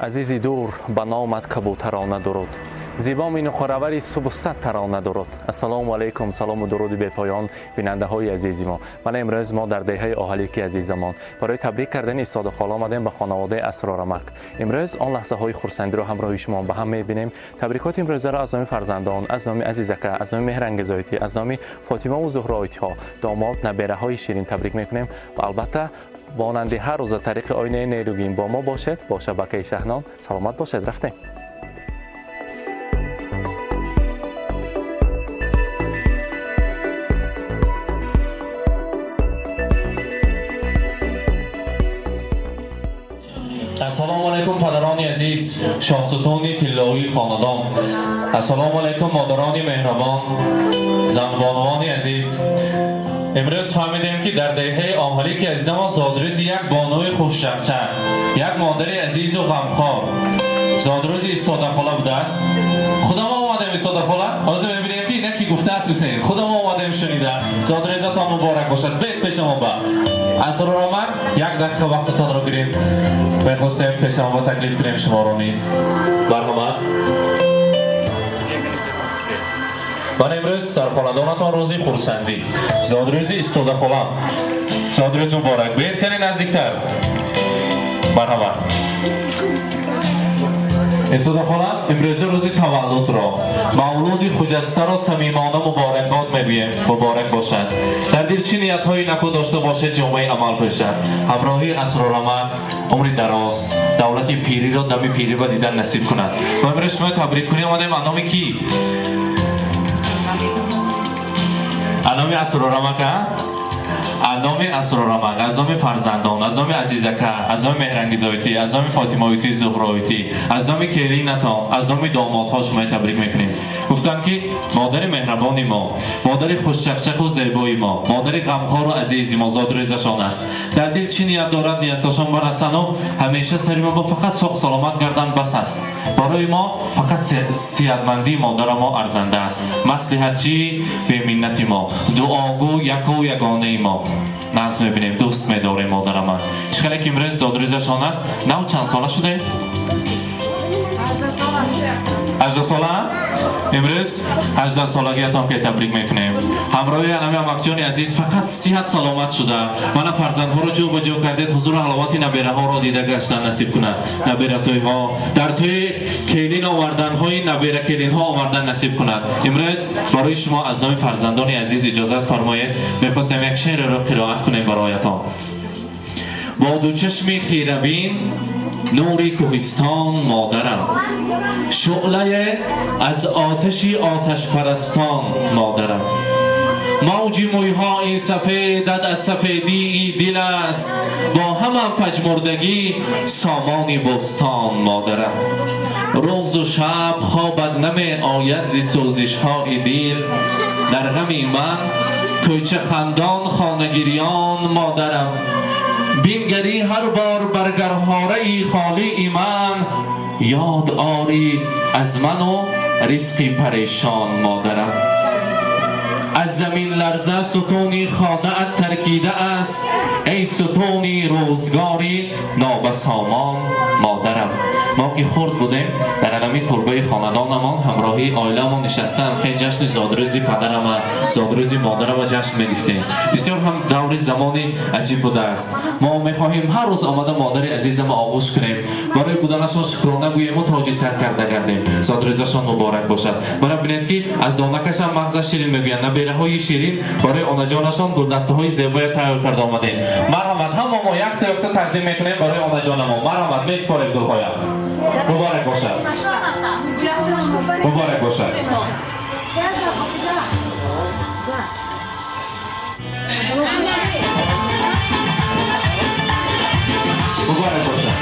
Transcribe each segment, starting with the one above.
Азизи дур, ба номат кабӯтарона дуруд, зибоми нуқравари субҳу сад тарона дуруд. Ассалому алайкум, салому дуруди бепоён бинандаҳои азизи мо. Мана имрӯз мо дар деҳаи Оҳалики азизамон барои табрик кардани истоду хола омадем ба хонаводаи Асрорамак. Имрӯз он лаҳзаҳои хурсандиро ҳамроҳи шумо ба ҳам мебинем. Табрикоти имрӯзаро аз номи фарзандон, аз номи Азизака, аз номи Меҳрангезоитӣ, аз номи Фотимаву Зуҳроитиҳо, домод, набераҳои ширин табрик мекунем ва албатта монанди ҳар рӯза тариқи оинаи нерӯгин бо мо бошед, бо шабакаи Шаҳнон. Саломат бошед, рафтем. Ассалому алайкум, падарони азиз, шоҳсутуни тиллоии хонадон. Ассалому алайкум, модарони меҳрабон, занбонувони азиз. Имрӯз фаҳмидем, ки дар деҳаи Оҳалики азизамон зодрӯзи як бонуи хушчақчақ, як модари азизу ғамхор, зодрӯзи Истодахола будааст. Худамо омадем, Истодахола, ҳозир мебинем, ки ина ки гуфтааст Ҳусейн. Худамо омадем шунида. Зодрӯзатон муборак бошад. Бед пешамо ба Асроромак, як дақиқа вақтатонро гирем. Мехостем пешамо ба таклиф кунем шуморо низ. Марҳамат. Ман имрӯз дар хонадонатон рӯзи хурсандӣ, зодрӯзи Истодахола. Зодрӯз муборак. Биед кане наздиктар. Марҳамат. Истодахола, имрӯза рӯзи таваллудро, мавлуди хуҷастаро самимона муборакбод мегӯем. Муборак бошад. Дар дил чӣ ниятҳои наку дошта бошед, ҷомаи амал пӯшад. Ҳамроҳии Асрорама умри дароз, давлати пириро дами пирӣ ба дидан насиб кунад. Ва имрӯз шумо табрик кунем омадем аз номи кӣ? Аз номи Асрорамака, аз номи Асрорамак, аз номи фарзандон, аз номи Азизака, аз номи Меҳрангизоитӣ, аз номи Фотимоитӣ, Зуҳроитӣ, аз номи келинатон, аз номи домодҳо шумои табрик мекунем. Гуфтанд, ки модари меҳрабони мо, модари хушчақчақу зебои мо, модари ғамхору азизи мо зодрӯзашон аст. Дар дил чӣ ният дорад, нияташон барасану ҳамеша сари мо бо фақат соғ саломат гарданд, бас аст. Барои мо фақат сиҳатмандии модара мо арзанда аст. Маслиҳатчии беминнати мо, дуогӯ яку ягонаи мо. Нағз мебинем, дӯст медорем модарама. Чӣ хеле ки имрӯз зодрӯзашон аст. Нав чанд сола шудем? 18 сола. Имрӯз 18 солагиятон ке табрик мекунем. Ҳамроҳи анами амакҷони азиз фақат сиҳат саломат шуда, мана фарзандҳоро ҷо ба ҷо кардед, ҳузуру ҳаловати набераҳоро дида гаштан насиб кунад. Набератӯйҳо дар тӯи келин оварданҳои набера келинҳо овардан насиб кунад. Имрӯз барои шумо аз номи фарзандони азиз иҷозат фармоед, мехостем як шеъреро қироат кунем бароятон. Бо ду чашми хирабин нури кӯҳистон модарам, шӯълае аз оташи оташпарастон модарам. Мавҷи мӯйҳои сафедат аз сафедии дил аст, бо ҳама пажмурдагӣ сомони бӯстон модарам. Рӯзу шаб хобат намеояд зи сӯзишҳои дил, дар ғами ман кӯчахандон хонагирён модарам. Бингарӣ ҳар бор бар гарҳораи холии ман, ёд орӣ аз ману ризқи парешон модарам. Аз замин ларза сутуни хонаат таркида аст, эй сутуни рӯзгори нобасомон модарам. Мо ки хурд будем, дар анами курбаи хонадонамон ҳамроҳии оиламон нишастан хел ҷашни зодрӯзи падарама, зодрӯзи модарама ҷашн мегирифтем. Бисёр ҳам даври замони аҷиб будааст. Мо мехоҳем ҳар рӯз омада модари азизама оғӯш кунем, барои буданашон шукрона гӯему тоҷи сар карда гардем. Зодрӯзашон муборак бошад. Мана бинед, ки аз донакашам мағзаш ширин мегӯянд. Набераҳои ширин барои онаҷонашон гулдастаҳои зебое тайёр карда омадем. Марҳамат, ҳама мо якта якта тақдим мекунем барои онаҷонамо. Марҳамат, месупоред гулҳоям. Муборак бошад, муборак бошад. Муборак бошад.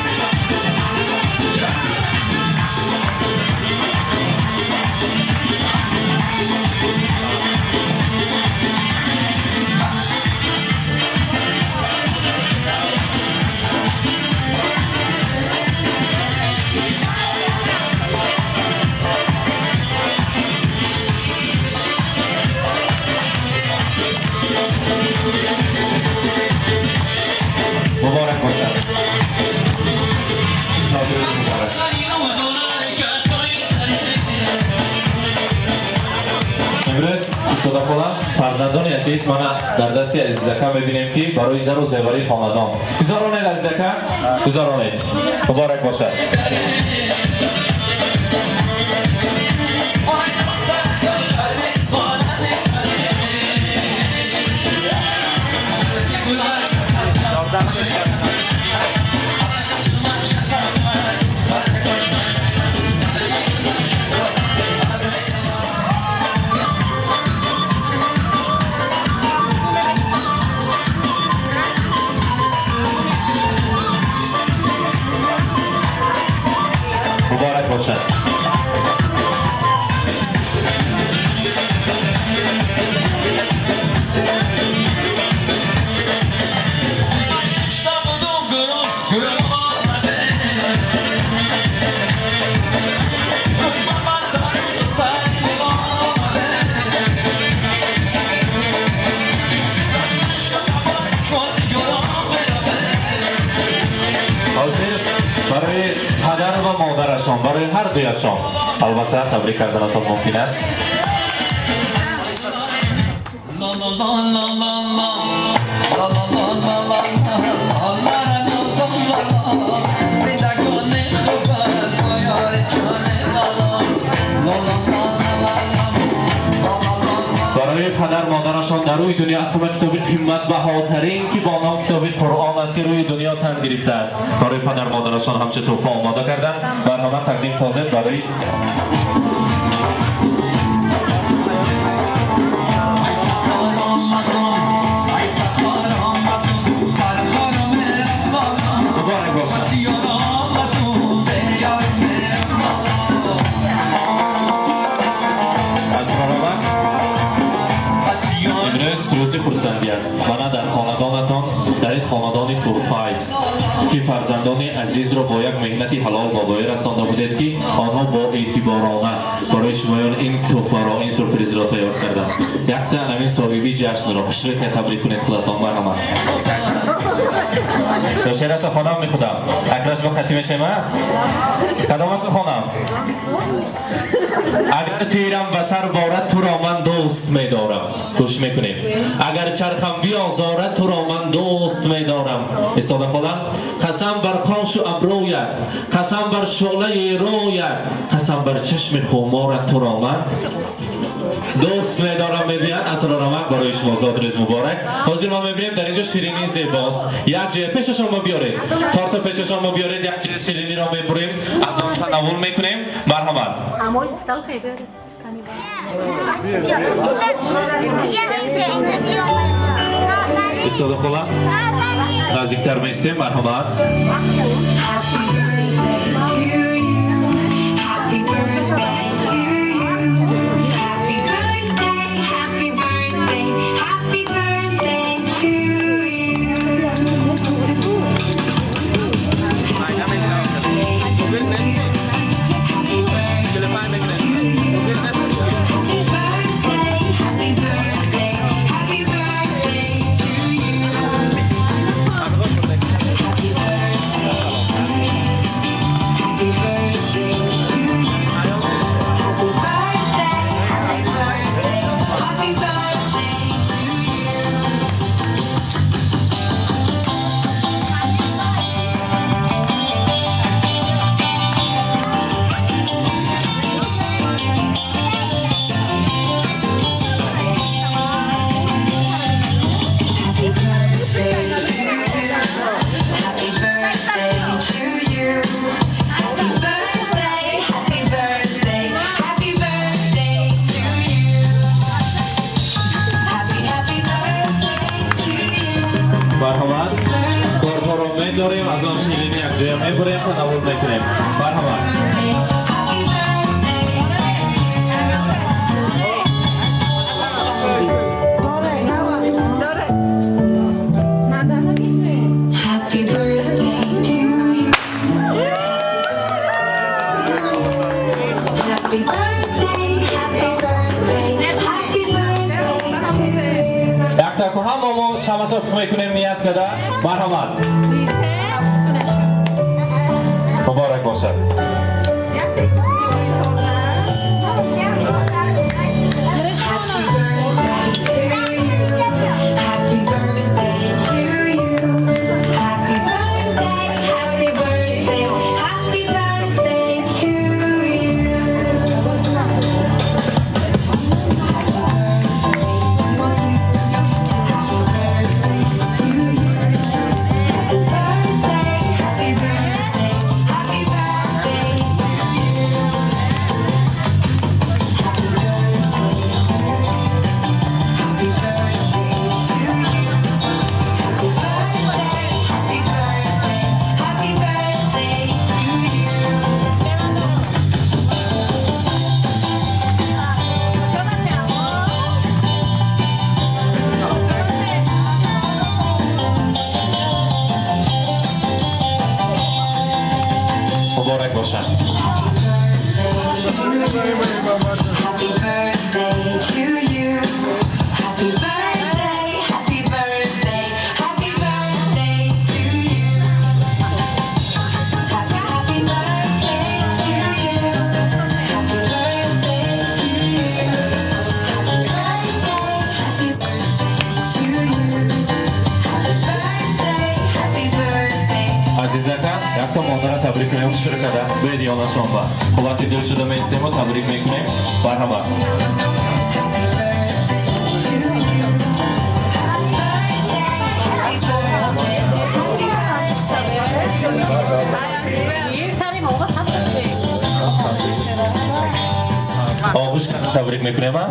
Истода хола, фарзандони азиз, мана дар дасти Азизака мебинем, ки барои зару зевари хонадон гузаронед. Азизака, гузаронед, муборак бошад. Муборак бошад. Ҳозир барои падар ва модарашон, барои ҳар дуяшон албатта табрик карданатон мумкин аст. La la la la la la la la la la la la la la la. زندگان خوب با یار جان لا لا لا لا لا لا لا لا لا. Барои падар модарашон дар рӯи дунё аз ҳама китоби қиматбаҳотарин, ки бо ном китоби Қуръон аст, ки рӯи дунё тан гирифтааст, барои падар модарашон ҳамчун тӯҳфа омода карданд. Марҳамат, тақдим созед барои муборак бошад. Аз марҳамат, имрӯз рӯзи хурсандӣ аст. Мана дар хонадонатон, дар ин хонадони пурфайз, ки фарзандони азизро бо як меҳнати ҳалол ба воя расонда будед, ки онҳо бо эътиборона барои шумоён ин тӯҳфаро, ин сюрпризро тайёр карданд. Якта ҳамин соҳиби ҷашнро хушрӯй табрик кунед худатон, марҳамат. Ё шеъраса хонам мехудам, акраш ба қатӣ мешема, кадомат бихонам? Агар тирам ба сар борад, туро ман дӯст медорам. Гӯш мекунем. Агар чархам биозорад, туро ман дӯст медорам. Истода хола, қасам бар қошу абрӯят, қасам бар шӯълаи рӯят, қасам бар чашми хуморат, туро ман дӯст медорам, мегӯянд Асрорамак. Барои шумо зодрӯз муборак. Ҳозир мо мебинем, дар инҷо ширинӣ зебост. Як ҷоя пешашон мо биёред, торта пешашон мо биёред, як ҷоя шириниро мебурем, аз он танаввул мекунем. Марҳамат. А мой стол кай беру. Инҷа, инҷа биё. Истода хола, наздиктар меистем, марҳамат. Happy birthday to you. Happy birthday to you. Happy birthday, happy birthday, happy birthday to you. Happy birthday, happy birthday, happy birthday to you. Happy birthday to you. Happy birthday to you. Happy birthday, happy birthday, happy birthday to you. Happy birthday to you. Happy birthday to you. Happy birthday, happy birthday, happy birthday to you. Happy, happy birthday to you. Марҳамат, тортҳоро медорем, аз он ширинӣ якҷоя мебурем, танаввул мекунем. Марҳамат. Happy birthday to you. Дора. Надо. Happy birthday to you. Happy birthday, happy birthday, happy birthday to you. Яктаку ҳама мо шамаса мекунем, ният карда. Марҳамат, муборак бошад. Happy birthday. Happy birthday, happy birthday, happy birthday to you. Happy, happy birthday to you. Happy birthday to you. Happy birthday, happy birthday to you. Happy birthday, happy birthday. Азизака, якто модара табрик кунем, шурӯъ карда биёед, ёнашон ба қуввати дил шуда меистему, табрик мекунем. Марҳамат. Happy birthday to you. Happy birthday, happy birthday, happy birthday. Сари моға сабр. Оғӯш карда табрик мекунем, а?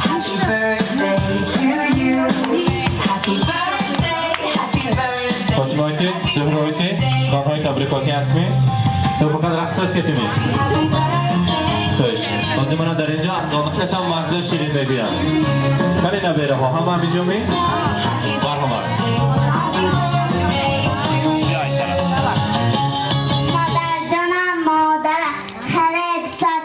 Happy birthday to you. Happy birthday, happy birthday. Фотимаоти, Зуҳроити, суханҳои табрикотӣ ҳастми ё фақат рақсаш кетими? Happy birthday. Хуш, ҳозир мана дар инҷо донакашам мағзаи ширин мегӯям. Кани, набераҳо ҳама ҳамиҷоми? Марҳамат. Happy birthday to you. Модарҷонам, модарам, хеле дӯстат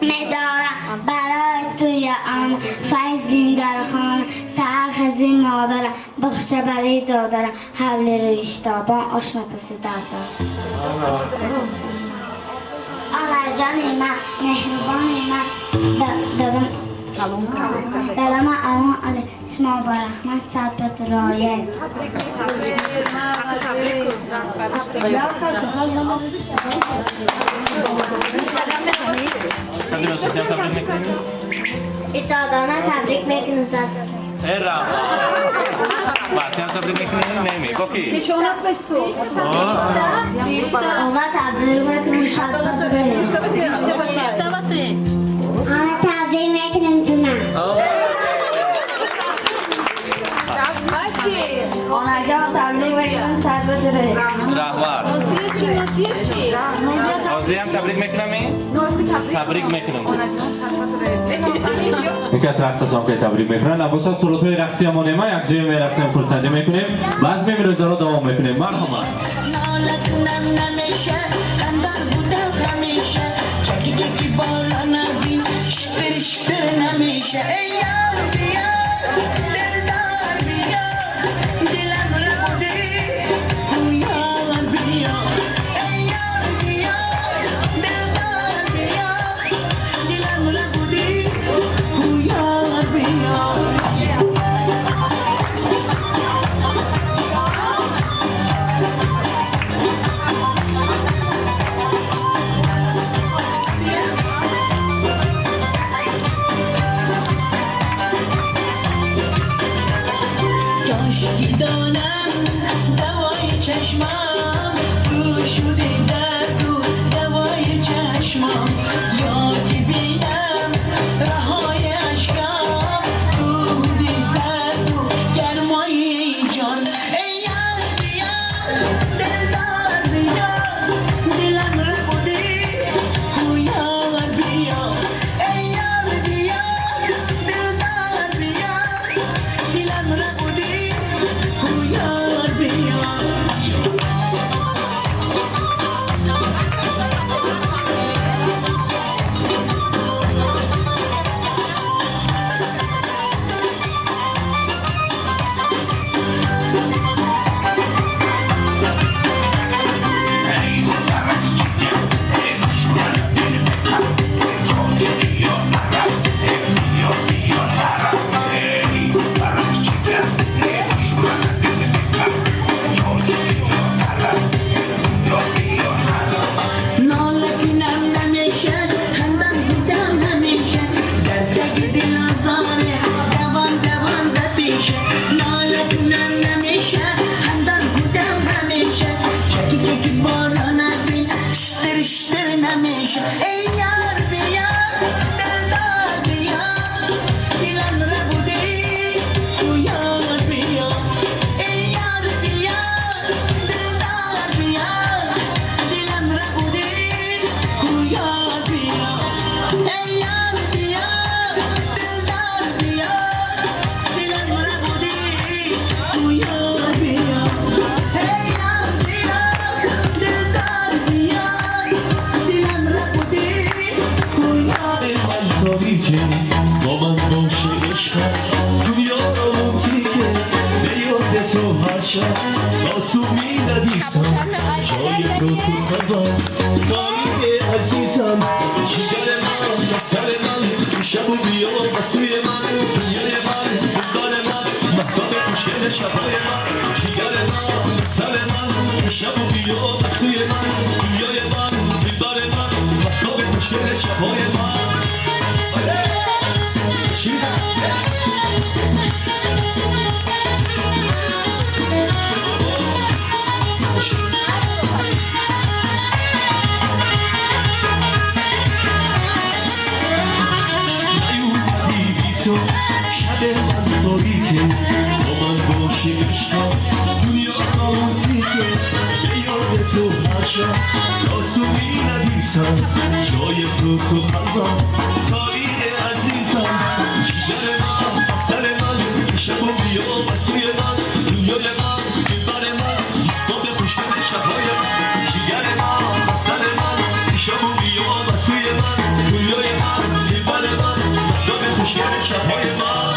медорам. Барои туя он файзин дар хона сархези модарам, бухша барои додарам, ҳавли рӯиштобон, ошмапаси дардор. Онаҷони ман, меҳрубони ман, дадам, дадама алон али, шумо ба раҳмат сабт рояд. Табрик мекунем. Истодона табрик мекунем, сардор. Э, раҳмат. Бартиам табрик мекунем, неми бо ки? Она табрик мекунем, сардор. Она табрик мекунем, ҷуна. Онаҷон, табрик мекунам, сарбадре. Раҳмат. Ҳозирам табрик мекунами, табрик мекунам. Яке аз рақсашон ки табрик мекунанд. Набошад, сурудҳои рақсиамонема, якҷоя мерақсем, хурсандӣ мекунем, базми имрӯзаро давом мекунем. Марҳамат. ناله کنم نمیشه، غمدار بودم همیشه، چکی چکی بالا نبین، شتر شتر نمیشه. ای یار بیا، دلدار بیا، دلم ربودی، یار بیا. ای یار بیا، دلدار بیا، دلم ربودی، یار بیا. کاش دانم دوای چشمم تو شده، درد و دوای چشمم، یا که بینم رهای اشکم تو سرد و گرمای جان. ای یار بیا، دلدار بیا، دلم ربودی، یار بیا. ای یار بیا، دلدار بیا، دلم ربودی، یار بیا. شب آسومی ندیسم جای تو تو قلبم تاریخ عزیزم جگر من سر من شب و بیا و سوی من دنیای من دلدار من مهتاب خوشگل شبای من جگر من سر من شب و بیا و سوی من دنیای من دلدار من مهتاب خوشگل شبای من. چی؟ شب من تاریکه با من باشی عشقم دنیا نازیکه به یاد تو هر شب آسومی ندیسم جای تو تو قلبم تاریخ عزیزم جگر من سر من شب و بیا و سوی من دنیای من دلبر من مهتاب خوشگل شبهای من جگر من سر من شب و بیا و سوی من دنیای من دلبر من مهتاب خوشگل شبهای من.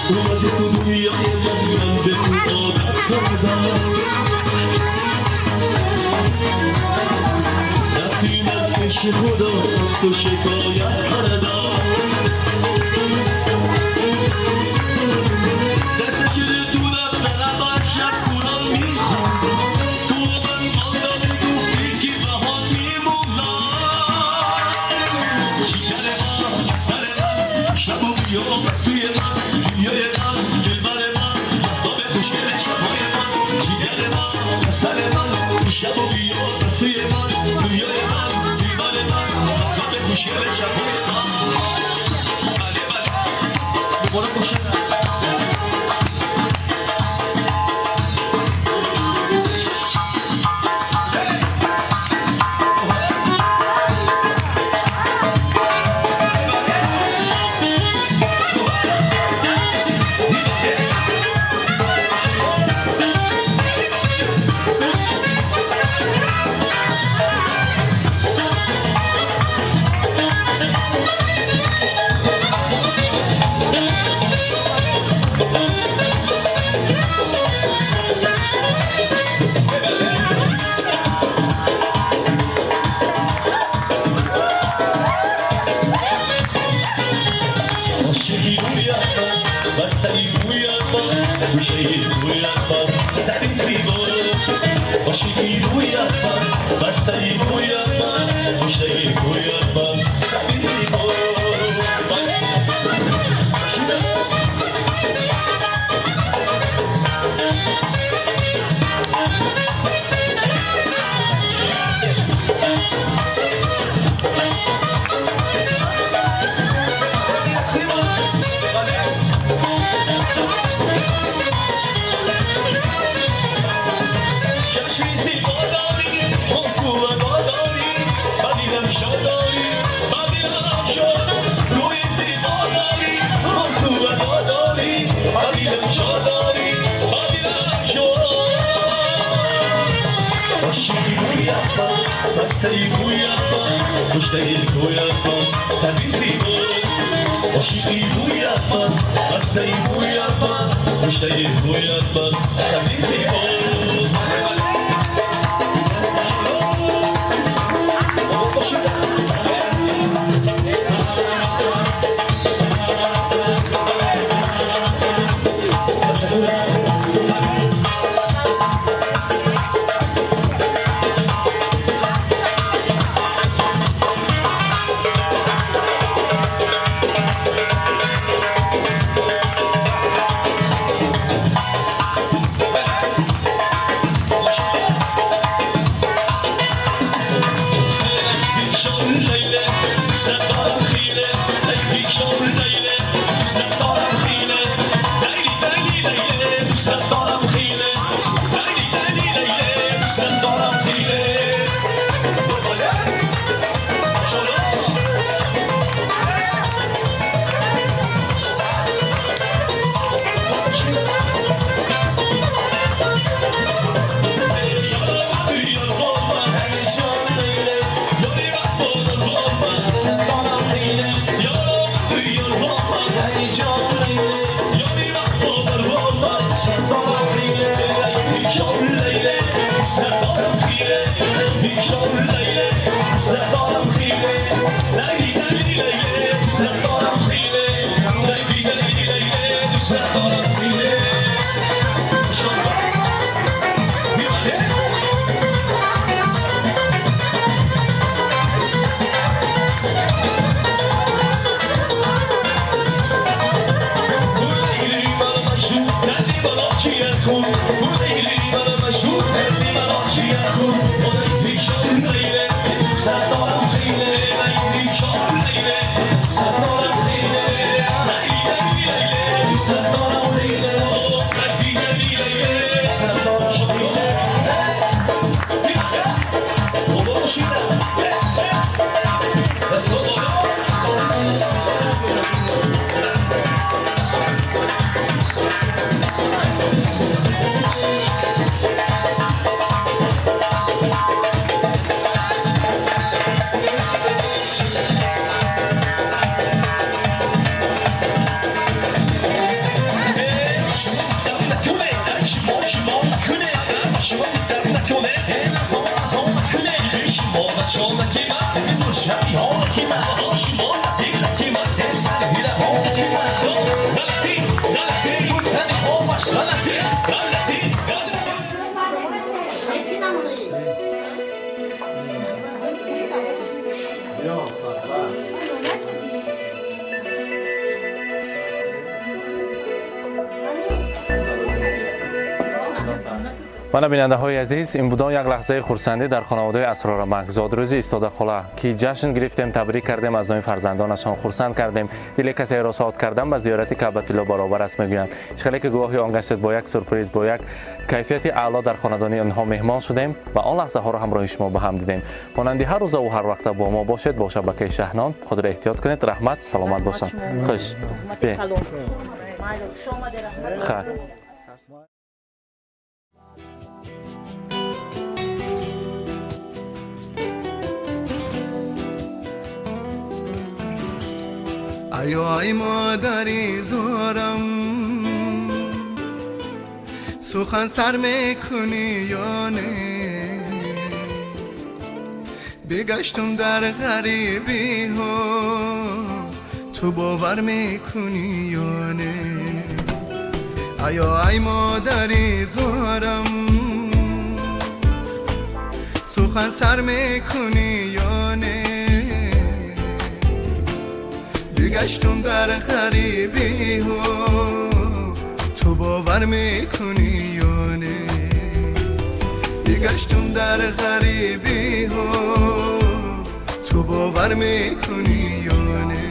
اومدی تو دنیای من من به تو عادت کردم رفتی من پیش خدا از تو شکایت کردم دست شده دونم برم از شب قرآن میخوندم تو من والا میگفتی که بهات میمونم جگر من سر من شب و بیا و سوی من دنیای من دلبر من مهتاب خوشگل شبهای من جگر من سر من شب و بیا و سوی من دنیای من دلبر من مهتاب خوشگل شبهای من. بله بله مبارک باشه. عاشقی رویت من بستنی رویت من گوشه رویت من سری زیبا عاشقی رویت من بستنی رویت من گوشه رویت من سری زیبا. چشمی زیبا داری آسو ادا داری بدیدم شاد داری بدیدم شاد روی زیبا داری آسو ادا داری بدیدم شاد داری بدیدم شاد عاشقی رویت من بسته رویت من کشته رویت من سری زیبا عاشقی رویت من بسته رویت من کشته رویت من سری زیبا. Мана, бинандаҳои азиз, ин будон як лаҳзаи хурсандӣ дар хонаводаи Асрорамак, зодрӯзи истода хола, ки ҷашн гирифтем, табрик кардем, аз номи фарзандонашон хурсанд кардем. Дили касеро шод кардан ба зиёрати Каъбатилло баробар аст, мегӯянд. Чӣ хеле ки гувоҳи он гаштед, бо як сюрприз, бо як кайфияти аъло дар хонадони онҳо меҳмон шудем ва он лаҳзаҳоро ҳамроҳи шумо ба ҳам дидем. Монанди ҳар рӯзаву ҳар вақта бо мо бошед, бо шабакаи Шаҳнон. Худро эҳтиёт кунед. Раҳмат, саломат бошанд. Хуш. Хай. Аё, ай модари зорам, сухан сар мекунӣ ё не? Бигаштум дар ғарибиҳо, ту бовар мекунӣ ё не? Аё, ай модари зорам, сухан сар мекунӣ ё не? Бигаштум дар ғарибиҳо, ту бовар мекунӣ ё не? Бигаштум дар ғарибиҳо, ту бовар мекунӣ ё не?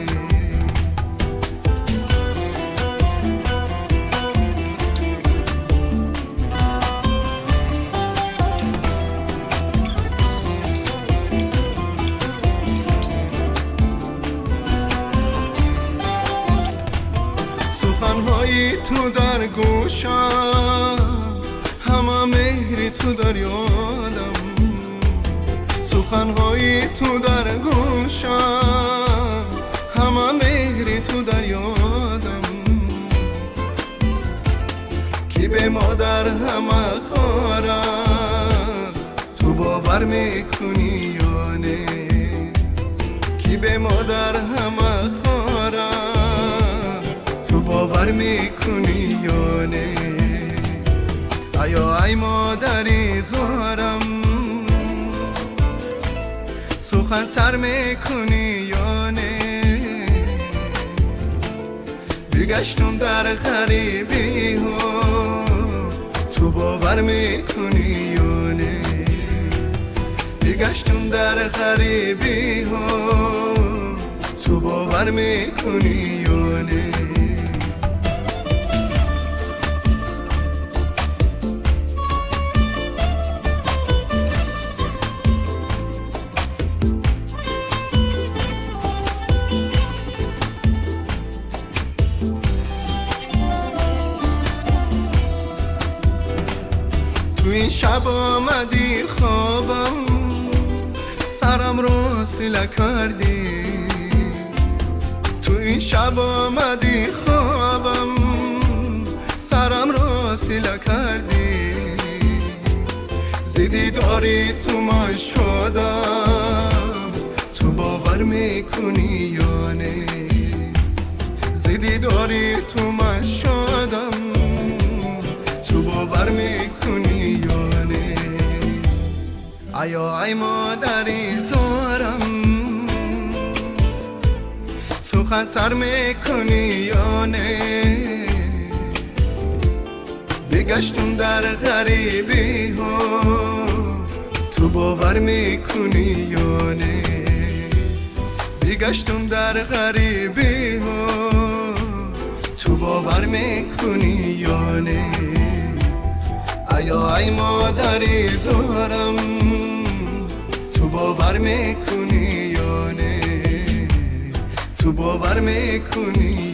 Суханҳои ту дар гӯшам, ҳама меҳри ту дар ёдам. Суханҳои ту дар гӯшам, ҳама меҳри ту дар ёдам. Ки бе модар ҳама хор аст, ту бовар мекунӣ ё не? Ки бе модар ҳама хор аст, ту бовар мекунӣ ё не? Аё, ай модари зорам, сухан сар мекунӣ ё не? Бигаштум дар ғарибиҳо, ту бовар мекунӣ ё не? Бигаштум дар ғарибиҳо, ту бовар мекунӣ ё не? تو این شب آمدی خوابم، سرم رو سیله کردی. تو این شب آمدی خوابم، سرم رو سیله کردی. زیدی داری تو من شدم، تو باور میکنی یا نه؟ زیدی داری تو من شدم، تو باور میکنی یا نه؟ ایا ای مادری زارم، سخن سر میکنی یا نه؟ بگشتم در غریبی ها، تو باور میکنی یا نه؟ بگشتم در غریبی ها، تو باور میکنی یا نه؟ ایا ای مادری زارم، تو باور میکنی یا نه؟ تو باور میکنی.